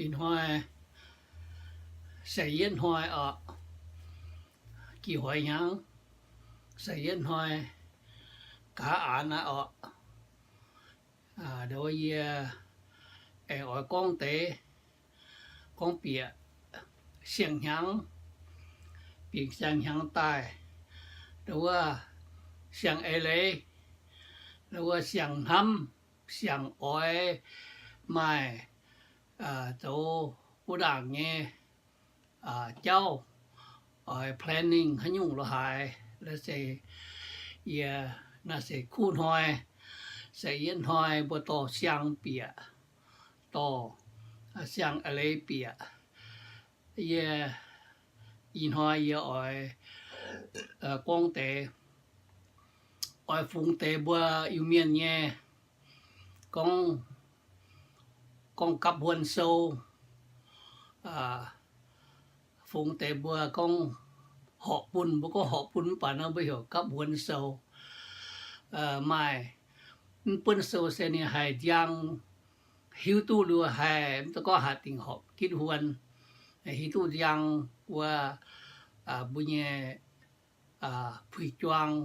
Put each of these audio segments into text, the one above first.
Ih hnoi se yietv hnoi oc, gih hoix hnyangx, se yietv hnoi gaax aanx naaiv oc. Ndo wuov yie aengx oix gorngv deix, gorngv bieqc siang-hnyangx, bieqc siang-hnyangx daaih, ndo wuov siang-eix leiz, ndo wuov siang-hnamv, siang-oix maaih zoux wuov ndaangc nyei jauv, oix planning haaix nyungc lo haaix. La'sic yie naaiv se kuv hnoi, se yietv hnoi mbuo dorh siang bieqc, dorh siang-eix leiz bieqc. Yie ih hnoi yie oix gorngv deix, oix fungx deix mbuo Iu-Mienh nyei gorngv, gorngv gapv huon sou, fungx deix mbuo gorngv horpc bun, mbuo gorngv horpc bun mv baac nor mbuo heuc gapv huon sou. Maaih mv buonv sou se ninh haih njang, hiuv duqv liuz haih mv daaih gorngv hatc dingc horpc gitv huon, hiuv duqv njang wuov mbuo nyei puix juang,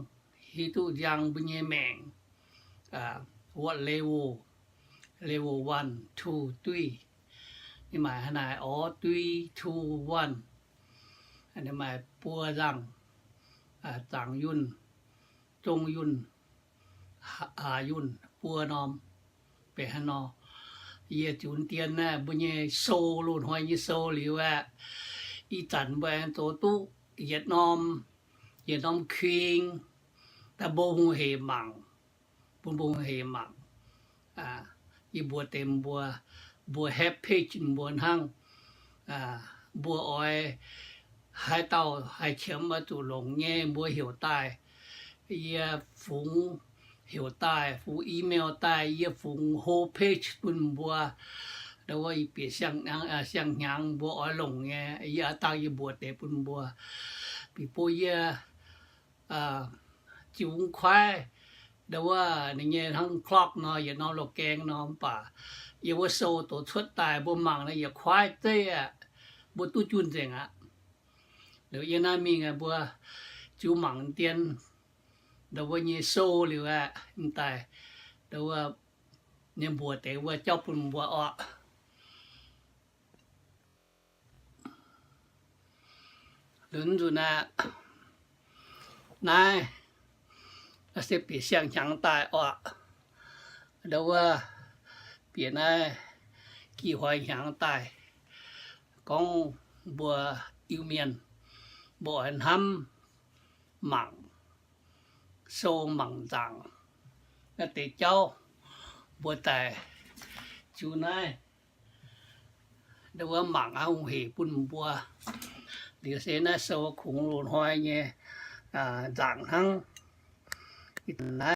hiuv duqv njang mbuo nyei maengc, wuov level, level one, two, three. Ninh maaih hnangv naaic orv, three, two, one. Ninh maaih buo nzangc, zaangc yunh, zong yunh, aac yunh, buo norm. Benx hnangv nor, yie ziux dien naaiv mbuo nyei sou, loz-hnoi nyei sou liuz aeqv, ih zanc mbuo aengx zoux duqv yietc norm, yietc norm kuing, daaih mbuo hungh heic mangc, bun mbuo hungh heic mangc. Yie mbuox deix mbuo, mbuo homepage mbuo hnangv. Mbuo oix haaix dauh haih qiemx oix zuqc longc nyei mbuo heuc daaih. Yie fungx heuc daaih, fungx email daaih, yie fungx homepage bun mbuo. Ndo wuov bieqc siang-hnyangx mbuo oix longc nyei, yie aav dangh yie mbuox deix bun mbuo. Bieqc bun yie ziux kuaaiv, ndo wuov ninh nyei hnangv clock nor, yietc norm loz-gaeng nor, mv baac yie wuov sou doqc cuotv daaih mbuo mangc nor yietc kuaaiv zeiv aqv, mbuo duqv junh nzengc aqv. Liuz yie naaiv mingh mbuo ziux mangc dien ndo wuov nyei sou liuz aeqv, daaih ndo wuov nyei mbuox deix wuov jauv bun mbuo orqc. Lunx nzunc aqv, naaiv se bieqc siang-hnyangx daaih orqc. Ndo wuov bieqc naaiv gih hoix hnyangx daaih, gorngv mbuo Iu-Mienh, mbuo oix hnamv mangc sou mangc nzaangc naaiv deix jauv, mbuo daaih ziux naaiv, ndo wuov mangc aqv, hungh heic bun mbuo. Liuz se naaiv sou kungx loz-hnoi nyei nzaangc hnangv.